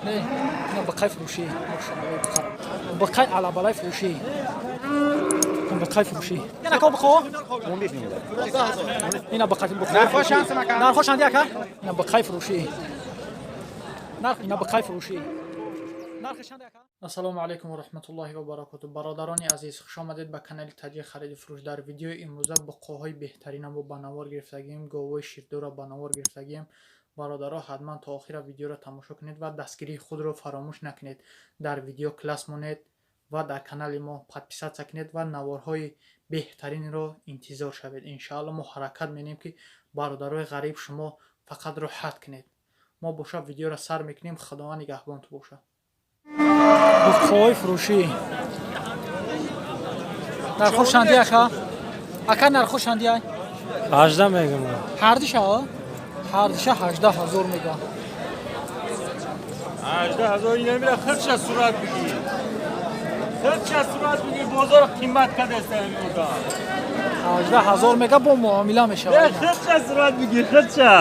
Не, ина бақай фурӯшӣ. Мошалло, бақара. Бақай алабалай фурӯшӣ. Бақай фурӯшӣ. Ина ко бақо? Ина бақай бақо. Нархо шанди ака? Ина бақай фурӯшӣ. Нарх ина бақай фурӯшӣ. Нархи шанди ака? Ассалому алайкум ва раҳматуллоҳи ва баракоту. Бародарони азиз, хуш омадед ба канали Таҷик хариду фурӯш. Дар видеои имрӯза буқоҳои беҳтарина мо ба навор гирифтагием, говҳои ширдорро ба навор гирифтагием. Бародаро, ҳатман то охира видеоро тамошо кунед ва дастгирии худро фаромӯш накунед. Дар видео класс монед ва дар канали мо подписаться кунед ва наворҳои беҳтаринро интизор шавед. Иншаалло, мо ҳаракат менем, ки бародарои ғариб шумо фақат роҳат кунед. Мо боша видеоро сар мекунем. Худованд нигаҳбонту бошад. Буқоҳои фурӯшӣ. Нархо шанди ака? Ака, нархо шанди ай? 18 мегам. Ҳардиша? Ҳардиша 18 000 мега. 18 000 ина мира худша сурат бигир. Худша сурат бигир, бозор қимат кадаста имрӯза. 18 000 мега, бо муомила мешавад. Худша сурат бигир, худша.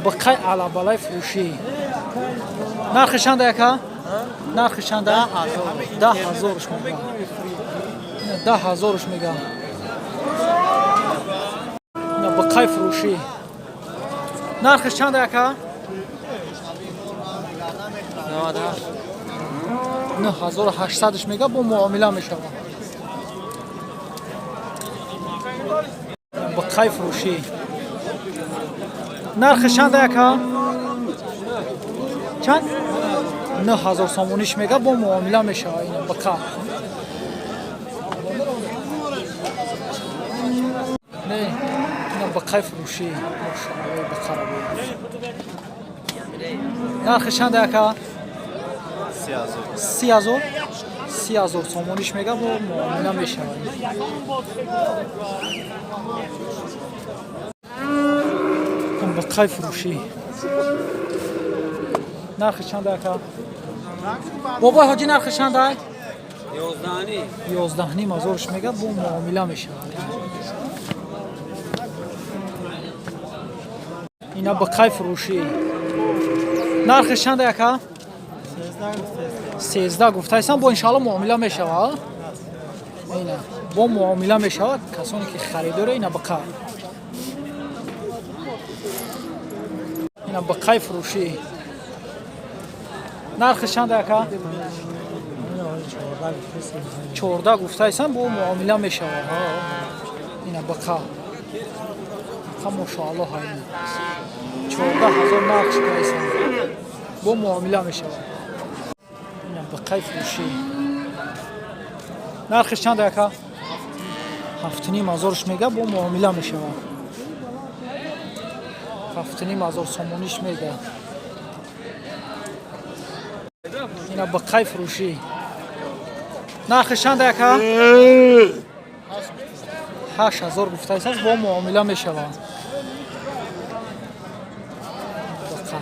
Бақай алабалай фурӯшӣ. Нархи чанда, яка? Нархи чанда? 10 000-ш мега. 10 000-ш мега. Ина бақай фурӯшӣ. Нархиш чанда, яка? 9800-ш мега, бо муомила мешавад. Бақай фурӯшӣ. Нархи чанда, яка? Чанд? 9000 сомониш мега, бо муомила мешавад. Ина бақа. Не, ина бақай фурӯшӣ. Мошалло, бақара. Нархи чанда, яка? 30 000. 30 000 сомониш мега, бо муомила мешавад. Бақай фурӯшӣ. Нархи чанда, ака? Бобои ҳоҷӣ, нархи чанда? 11 500-ш мега, бо муомила мешавад. Ина бақай фурӯшӣ. Нархи чанда, ака? 13 гуфтаистам, бо иншаалло муомила мешавад. Ина бо муомила мешавад. Касоне ки харидора, ина бақа. Ина бақай фурӯшӣ. Нархи чанда, ака? 14 гуфтаистам, бо муомила мешавад. Ина бақа. Бақа, мошаалло, ҳайна. 14 000 нарх шудаистам. Бо муомила мешавад. Ина бақай фурӯшӣ. Нархиш чанда, ака? 7 500-ш мега, бо муомила мешавад. 7 500 сомониш мега. Ина бақай фурӯшӣ. Нархиш чанда, ака? 8000 гуфтаистааст, бо муомила мешавад. Бақа.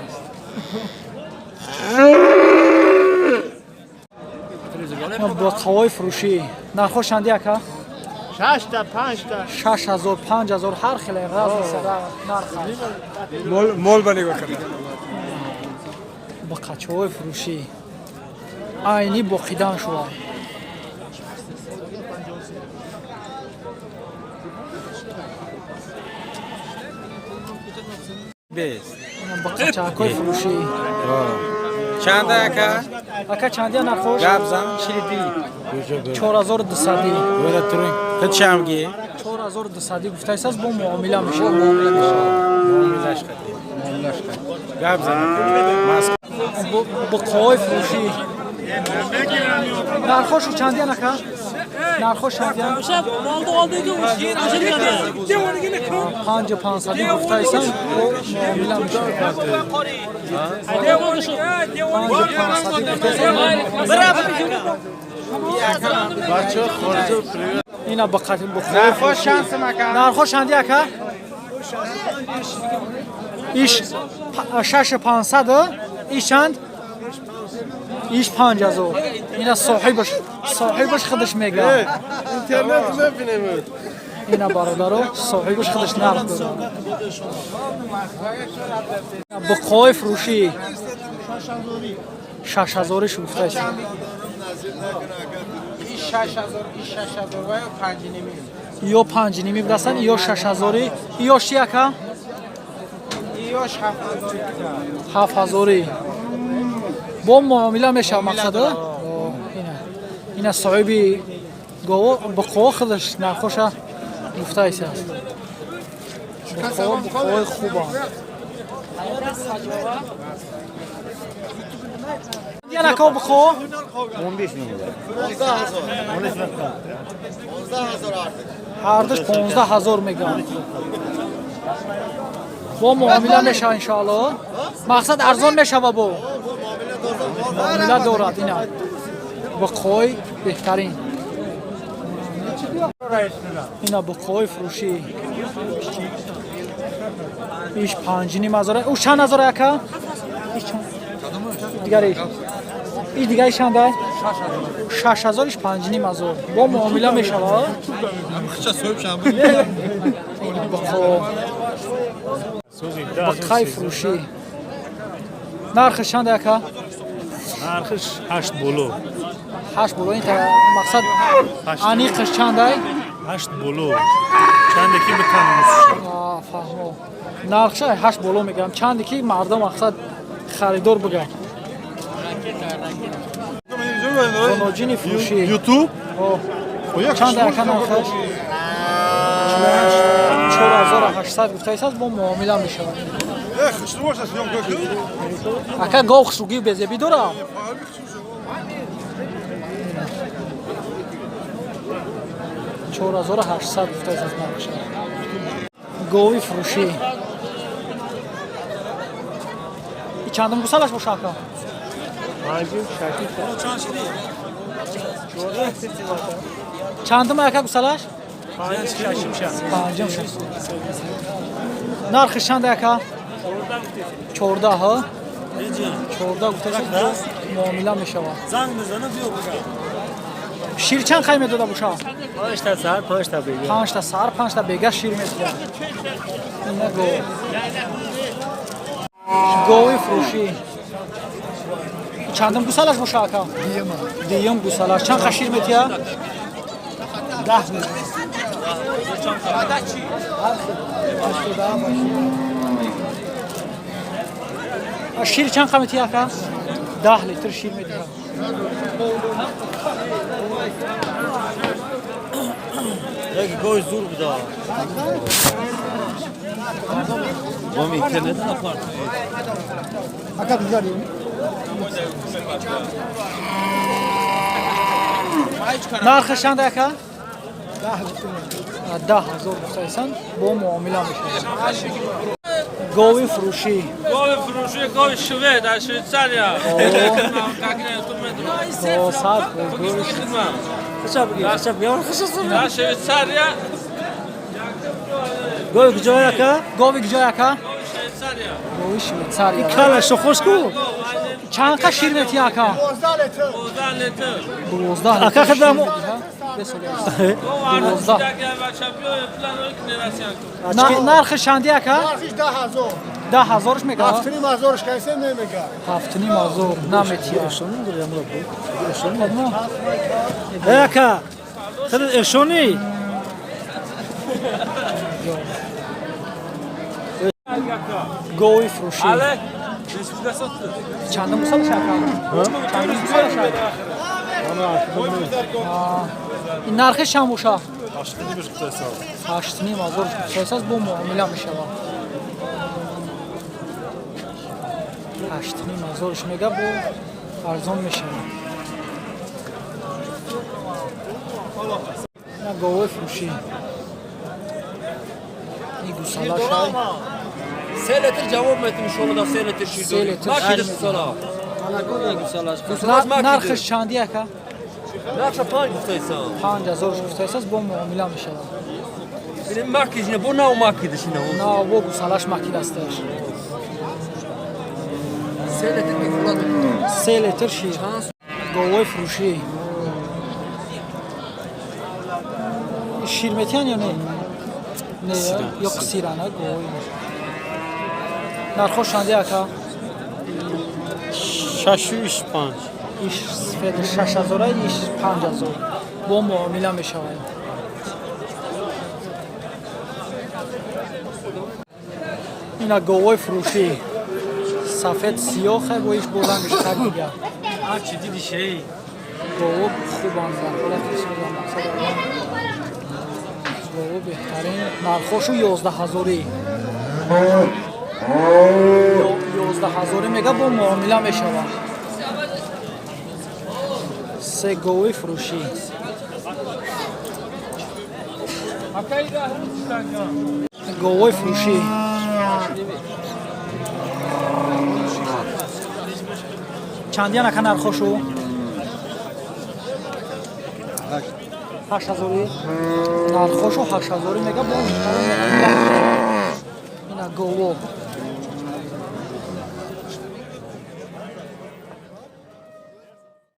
Бақаҳои фурӯшӣ. Нархҳо чанди, ака? Шашта, панҷта. 6000, 5000, ҳар хеле разница нарх. Мол ба нигоҳ кард. Бақачаҳои фурӯшӣ. Айни боқидан шуда. Бест. Бақачаҳакҳои фурӯшӣ. Чанда, ака? Ака, чандия нархош? Гап зан, шириди. 4200. Вера турин. Худшам ги. 4200 гуфтаистааст, бо муомила мешавад. Муомилаш қати. Муомилаш қати. Гап зан. Маск. Буқоҳои фурӯшӣ. Нархошу чандиян, ака? Нархош чандиян? 5500 гуфтаистам, бо муомила мешавад. 5500 гуфтаистам. Ина бақати буқоҳои Нархош фурӯшӣ. чанд сум, ака? Нархо чанди, ака? Иш 6500, иш чанд? Иш 5000. Ина соҳибаш, соҳибаш худаш мега. Интернет мебинем. Ина бародаро, соҳибаш худаш нарх дорад. Буқои фурӯшӣ 6000 гуфтааст. Ё 5,5 бидастанд, ё 6000, ё чи ака? 7000. Бо муомила мешавад мақсада? Ина соҳиби гово буқо худаш нархоша гуфтааст. Буқои хубанд. Яна ко буқо? 15 миллион. 15000. Ҳардуш 15000 мегӯянд. Бо муомила мешавад иншоалло. Мақсад арзон мешава бо. Муомила дорад ина. Буқои беҳтарин. Ина буқои фурӯшӣ. Иш 5,5 ҳазор. Ӯ чанд ҳазор ака? Дигари. Иш дигари чанда? 6000, иш 5,5 ҳазор. Бо муомила мешавад? Буқо. Буқаи фурӯшӣ. Нархаш чанд ака? Нархаш 8 боло. 8 боло. Ин мақсад аниқаш чандай? 8 боло. Чанде ки битанем. Фаҳмо. Нархша 8 боло мегӯям. Чанде ки мардум мақсад харидор бигӯянд. Хоноҷини фурӯшӣ. YouTube? Чанд ака нархаш? 4800 гуфтааст, бо муомила мешавад. Ака гов хушругӣ безебӣ дорад? 4800 гуфтааст нархша. Гови фурӯшӣ. Чандум гусалаш боша ака? Чандум ака гусалаш? Панҷум шаш. Нархиш чанд ака? 14 ҳа? 14 гуфтааст, муомила мешавад. Шир чанд қай медода боша? 5 та сар, 5 та бега. 5 та сар, 5 та бега шир медиҳад. Ина гов. Гови фурӯшӣ. Чандум гусалаш боша ака? Дуюм гусалаш. Чанд қа шир медиҳад? 10 литр. Шир чанд қа медиҳад ака? 10 литр шир медиҳад. Як гови зур буда. Бом интернет апарт. Ака бизарим. Нархаш чанд ака? 10000 гуфтаисанд, бо муомила мешавад. Гови фурӯшӣ. Гови фурӯшӣ, гови швед аз Швейтсария. Дар Швейтсария. Гови куҷои ака? Гови куҷои ака? Гови Швейтсария. Калашо хуш ку? Чанд қа шир метиҳ ака? 12 литр. 12 литр. Ака хидам. Нархи чанди ака? Нархиш 10000. 10000 мега? 7,5 ҳазорш кайсе намега. 7,5 ҳазор наметиҳад. Ака, хидат эшони? Гови фурӯшӣ. Чандум гусалаш ака? Чандум гусалаш ака? Ин нархиш чанд боша? 8,5 ҳазор гуфтааст, бо муомила мешавад. 8,5 ҳазорш мега, бо арзон мешавад. Ина говои фурӯшӣ. Ин гусалаша. 3 литр ҷавоб метим иншоалло, да 3 литр шир дорем. Макида гусала. Нархиш чанди ака? Нархша 5 гуфтаисам. 5000 гуфтаисаст, бо муомила мешавад. Макидиш бо нав макидиш ина. Нав бо гусалаш макидасташ. 3 литр мефурад. 3 литр шир. Говои фурӯшӣ. Шир метиҳанд ё не? Не, ё қисирана говои. Нархош чанди, ака? 6 5. Иш сфед 6000, иш 5000. Бо муомила мешавад. Ина говои фурӯшӣ. Сафед сиёҳе, бо иш бо рангаш так дигар. Ҳарчи диди шей. Гово хубанд, дар ҳолати соза мақсад гово беҳтарин. Нархошу 11 ҳазорӣ. 11 ҳазорӣ мега, бо муомила мешавад. Се говои фурӯшӣ. Говои фурӯшӣ. Чандиян, ака, нархошу? 8000-ӣ. Нархошу 8000-ӣ мега, бо ина гово.